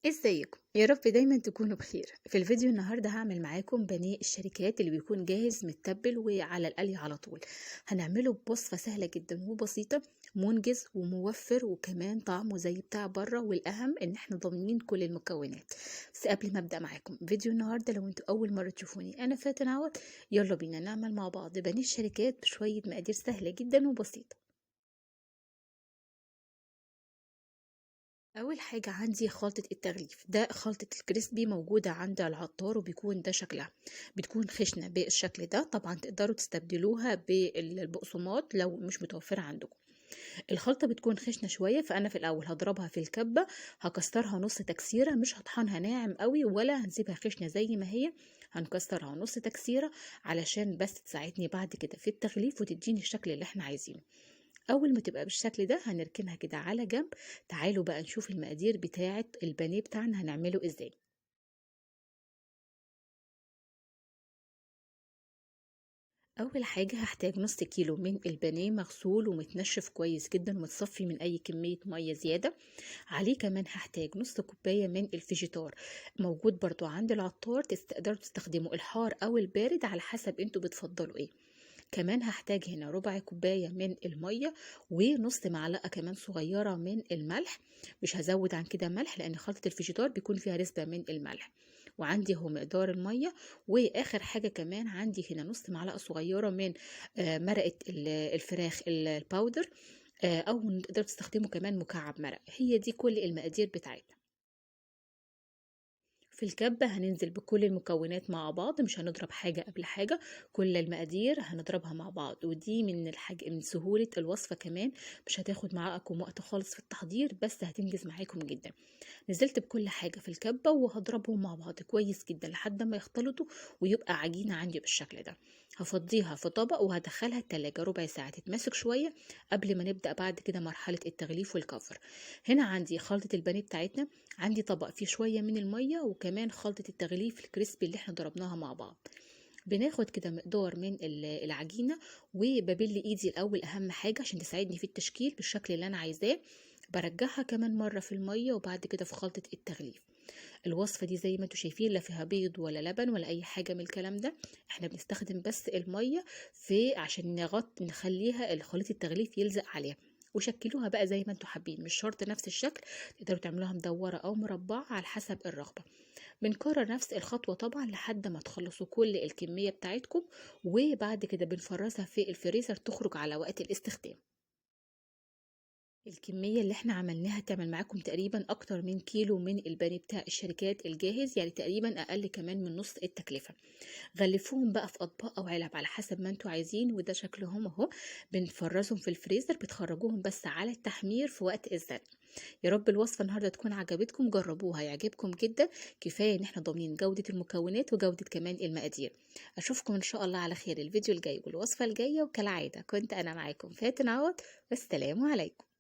ازيكم؟ يا رب دايما تكونوا بخير. في الفيديو النهارده هعمل معاكم بانيه الشركات اللي بيكون جاهز متبل وعلى القلي على طول. هنعمله بوصفه سهلة جدا وبسيطة، منجز وموفر، وكمان طعمه زي بتاع بره، والاهم ان احنا ضامنين كل المكونات. بس قبل ما ابدا معاكم فيديو النهارده، لو انتوا اول مرة تشوفوني، انا فاتن عوض. يلا بينا نعمل مع بعض بانيه الشركات بشوية مقادير سهلة جدا وبسيطة. اول حاجة عندي خلطه التغليف، ده خلطه ال crispy موجودة عند العطار، وبيكون ده شكلها، بتكون خشنه بالشكل ده. طبعا تقدروا تستبدلوها بالبقسماط لو مش متوفرة عندكم. الخلطة بتكون خشنه شوية، فانا في الاول هضربها في الكبه، هكسرها نص تكسيره، مش هطحنها ناعم قوي ولا هنسيبها خشنه زي ما هي، هنكسرها نص تكسيره علشان بس تساعدني بعد كده في التغليف وتديني الشكل اللي احنا عايزينه. اول ما تبقى بالشكل ده هنركنها كده على جنب. تعالوا بقى نشوف المقادير بتاعه البانيه بتاعنا هنعمله ازاي. اول حاجة هحتاج نص كيلو من البانيه مغسول ومتنشف كويس جدا ومتصفي من اي كمية مية زيادة. عليه كمان هحتاج نص كوباية من الفيجيتار، موجود برضو عند العطار، تقدروا تستخدموا الحار او البارد على حسب انتوا بتفضلوا ايه. كمان هحتاج هنا ربع كوباية من المية ونص معلقة كمان صغيرة من الملح، مش هزود عن كده ملح لأن خلطة الفيجيتار بيكون فيها نسبة من الملح. وعندي هو مقدار المية. وآخر حاجة كمان عندي هنا نص معلقة صغيرة من مرقة الفراخ ال powder، أو تقدروا تستخدموا كمان مكعب مرق. هي دي كل المقادير بتاعتنا. في الكبة هننزل بكل المكونات مع بعض، مش هنضرب حاجة قبل حاجة، كل المقادير هنضربها مع بعض. ودي من سهولة الوصفة كمان، مش هتاخد معاكم وقت خالص في التحضير، بس هتنجز معاكم جدا. نزلت بكل حاجة في الكبة وهضربهم مع بعض كويس جدا لحد ما يختلطوا ويبقى عجينة عندي بالشكل ده. هفضيها في طبق وهدخلها التلاجة ربع ساعة تتماسك شوية قبل ما نبدأ بعد كده مرحلة التغليف والكفر. هنا عندي خلطة البانيه بتاعتنا، عندي طبق فيه شوية من المية وكمان خلطة التغليف الكريسبي اللي احنا ضربناها مع بعض. بناخد كده مقدار من العجينة وببل ايدي الاول، اهم حاجة عشان تساعدني في التشكيل بالشكل اللي انا عايزاه. برجعها كمان مرة في المية وبعد كده في خلطة التغليف. الوصفة دي زي ما انتوا شايفين لا فيها بيض ولا لبن ولا اي حاجة من الكلام ده، احنا بنستخدم بس المية في عشان نغطي، نخليها خليط التغليف يلزق عليها. وشكلوها بقى زي ما انتوا حابين، مش شرط نفس الشكل، تقدروا تعملوها مدورة او مربعة على حسب الرغبة. بنكرر نفس الخطوة طبعا لحد ما تخلصوا كل الكمية بتاعتكم، وبعد كده بنفرزها في الفريزر تخرج على وقت الاستخدام. الكمية اللي احنا عملناها تعمل معاكم تقريبا اكتر من كيلو من البانيه بتاع الشركات الجاهز، يعني تقريبا اقل كمان من نص التكلفة. غلفوهم بقى في اطباق او علب على حسب ما انتوا عايزين، وده شكلهم اهو. بنفرزهم في الفريزر، بتخرجوهم بس على التحمير في وقت الزنق. يا رب الوصفة النهاردة تكون عجبتكم، جربوها يعجبكم جدا. كفاية ان احنا ضامنين جودة المكونات وجودة كمان المقادير. اشوفكم ان شاء الله على خير الفيديو الجاي والوصفة الجاية، وكالعادة كنت انا معاكم فاتن عوض، والسلام عليكم.